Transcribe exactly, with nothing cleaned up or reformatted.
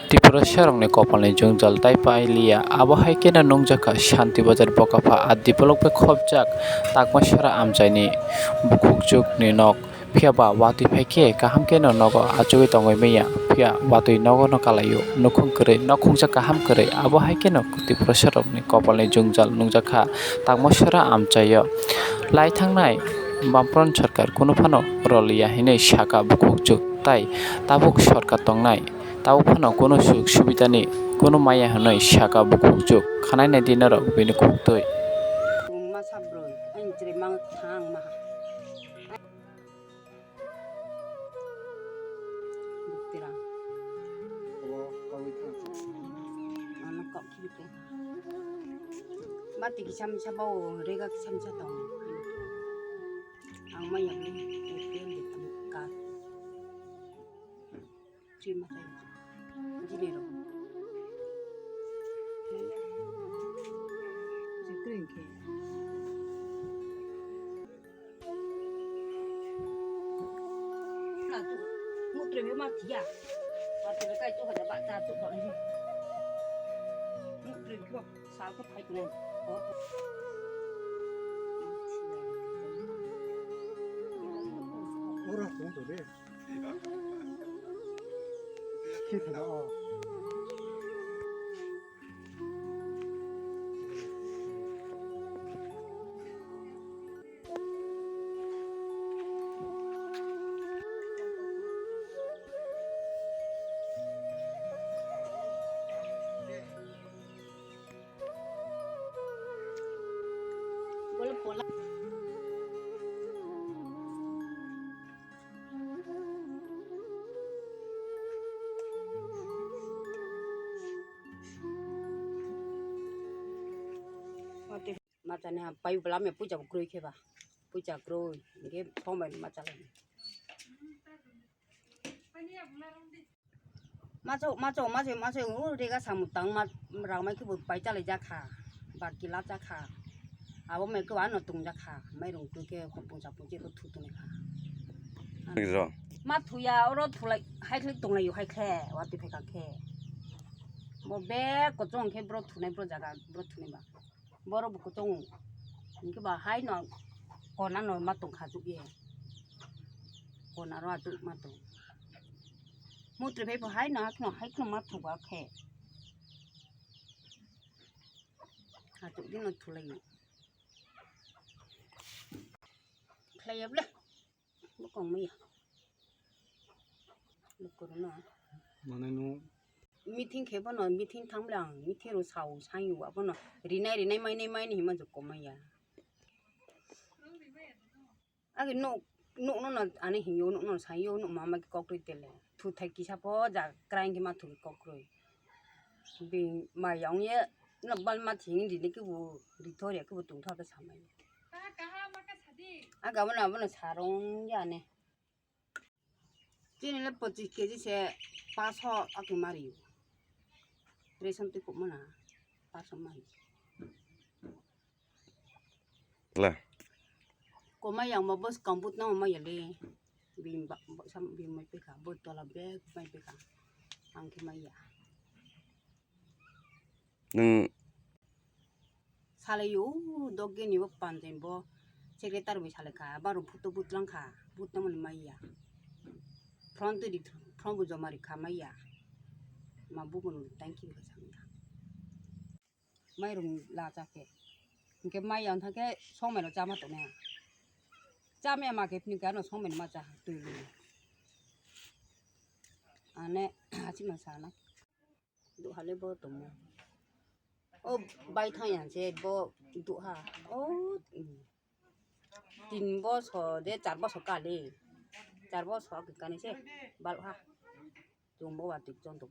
Tiprasarokni kopalni jwngjal tai pailiya, abo hai kheno nungjakha Shanti Bazar Bokapha, a develop khe khopjak Takmasora amchaini bukhukjwkni nok. Phiya ba watwi phai khe kaham kheno nogo achugwi tongwi manya, phiya watwi nogo no kalaio, nukhung kwrwi, nokhungsa kaham kwrwi, abo hai kheno Tiprasarokni kopalni jwngjal nungjakha Takmasora amchaio. Lai thangnai Bamfront Sarkar kunu phano rwliya hinwi sakha bukhukjwk, tai tabuk sorkar tongnai. Tabuk phano kunu suk subidani kunu maya hwnwi sakha bukhukjwk, khanainai di norok bini khuktwi. Masa bwrwi, ani chwrai mang thang maha. Buktirang. Ano kok khibi ko. Mati kisa misa bao, rega kisa misa tong. Ang maya bwrwi, ka. Chima kai. Jini ro. Jikring ke. Na tu, mutre me ma tia. Mutre kai tu haja ba ta tu ko ni. Mutre ko sa ko thai ko. Ora ko to de. Machani ha pai bwla me puja bo kwrwi khe ba. Puja kwrwi hwnkhe somai ma chalai. Macho, macho, macho, macho, o rega samung tang ma, rang mai khe bo pai chalai jakha, ba kila jakha. Abo mai khe ano tong jakha, mairung twi khe khopung sapung khe bo thu tong kha. Ro. Ma thuya, oro thulai, hai khlai tong lai, hai khe, watwi phai kha khe. Bo bek kochong khe bro thunai, bro jaga, bro thunai ba. Borok bo kutung hwnkhe ba haino kona no ma tong kha chukye. Kona ro achuk ma tong. Mutri phai bo haino hakhno hakhno ma thuba khe. Achuk dino thulai. Khlai ya bwle. Bokong maya. Lukurno. Manai no. Meeting khe bono, meeting thang bwle ang, meeting ro sao, sayo, abono rinai, rinai, mainai, mainai, hima jokko maya. Agi nok, nok no, no, ani hiyo, nok no, sayo, nok mama ki kok twi tele. Thu thai kisa pho, ja, kraing ki ma thu ki kok roi. Bini maya ong ye, no bal ma thing ri ni ki bu, ri thor ya ki bu tung thor ka samai. Aga bono, abono sarong ya ne. Chini le pochis kg se paso aki mari. Ration twi kok mana, paso mari. La. Komai yang ma bos kamput na ma ya le. Bim ba, sam bim mai peka, bo tola bag mai peka. Ang ki mai ya. Nwng salai o dogeni bo panjai bo secretary bai salai kha, baro photo butlang kha, butna mani maya. Front di, front bo joma ri kha maya. Ma bugun tanki bo samya. Mai rung la cha khe. Hingke mai ang thangke somai no chama tongya. Chama ma khe phini kano somai no ma cha twi lu. Ane, hachima sana. Duhale bo tongo. O bai thang yang se bo duha. O, mm. Tin boso de char boso kali. Char boso ke kani se bal ha. Tung bo wa tik chon tung.